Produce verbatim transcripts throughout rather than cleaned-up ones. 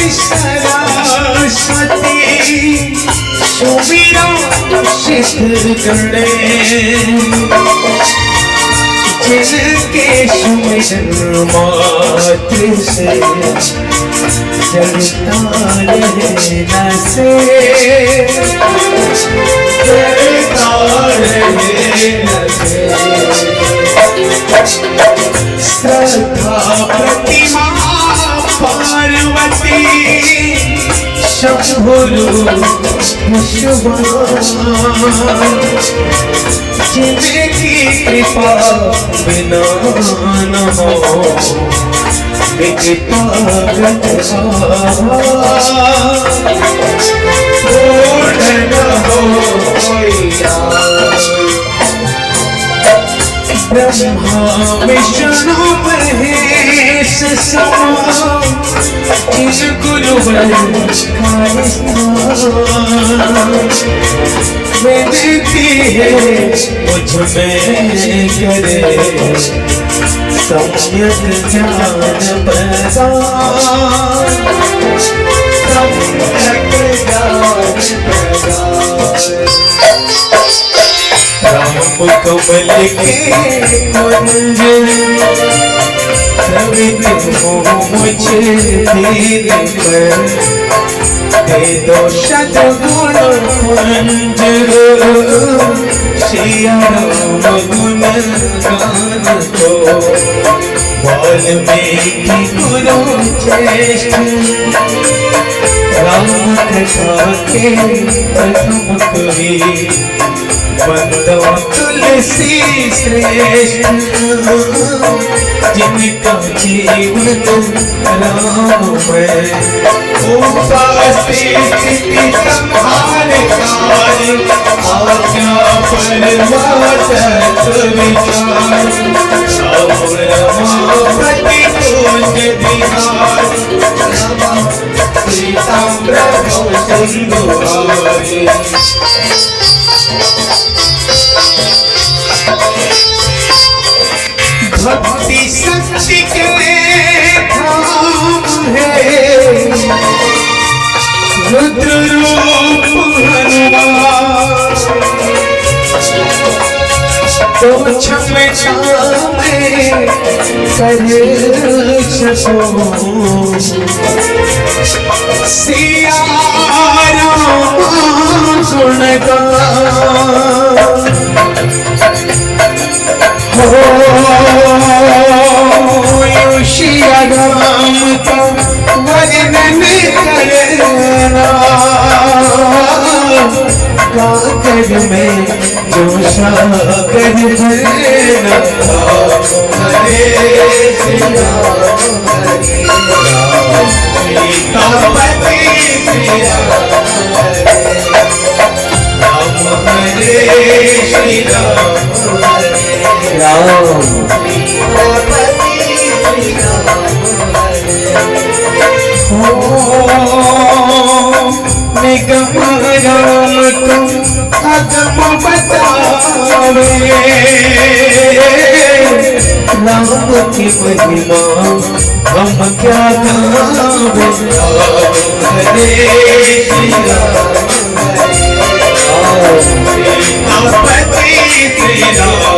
सरस्वती सुमिरौं सिद्ध गणेश, जिनके सुमिरन मात्र से जगता रहना से जगता रहना से। श्रद्धा प्रतिमा पार्वती शंभु रूप शिवा, जिनकी कृपा बिना न हो विघ्न पूर्ण हो। ब्रह्मा विष्णु महेश समा, जिन गुरुवर का स्थान। विनती है मुझ में करे सम्यक ज्ञान प्रदान, सम्यक ज्ञान प्रदान। राम कमल के कुंज, रवि मुझ दीन पर, दे दो सद्गुण पुंज, सिया राम गुण गान को। वाल्मीकि गुरु श्रेष्ठ, राम कथा के प्रथम कवि। वंदो तुलसी श्रेष्ठ, जिनका जीवन राम में। उपस्थिति संहार काज, आज्ञा परमात्म विचार। राम रमापति कुंज बिहार, सीता प्रभु सिंधु हारी। भक्ति शक्ति के धाम है रुद्र रूप हनुमान। तो क्षमता में कर सको सिया राम गुणगान। हो यो सिया राम का वर्णन करना, कागज में जो सागर भरना। हरे श्री राम, हरे राम, सीतापति श्री राम, हरे राम, हरे श्री राम, हरे राम। निगम राम को अगम बतावे, राम की महिमा हम क्या गावे। हरे श्री राम, सीतापति श्री राम,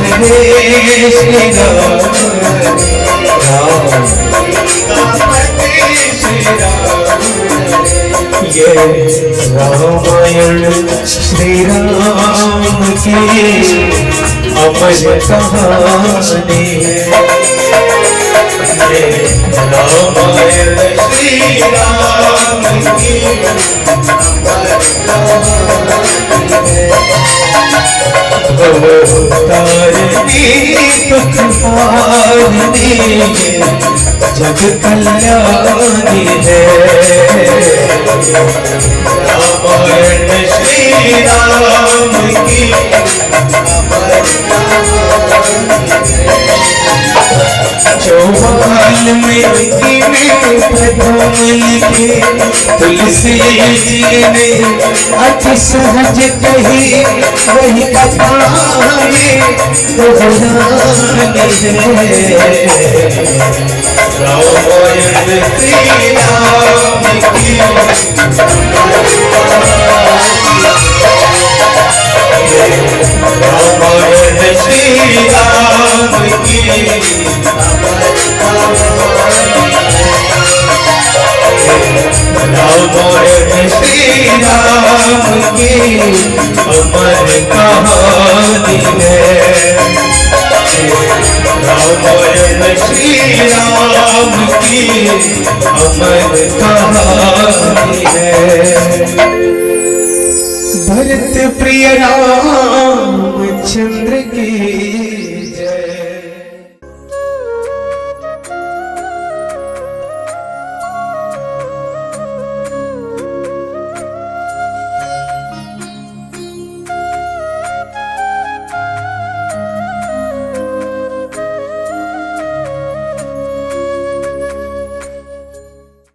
हरे श्री राम, सीतापति श्री राम। ये रामायण श्री राम की अमर कहानी है। ये रामायण श्री राम की अवतारनी दुख हारनी, जग कल्याणी है। रामायण श्री राम की जो वाल्मीकि में प्रथम लिखी, तुलसी जी ने अति सहज कही, वही कथा में दोहरानी है। श्री राम की, रामायण श्री राम की, रामायण श्री राम की अमर कहानी है। रामायण श्री राम की अमर कहानी है। भरत प्रिय रामचंद्र की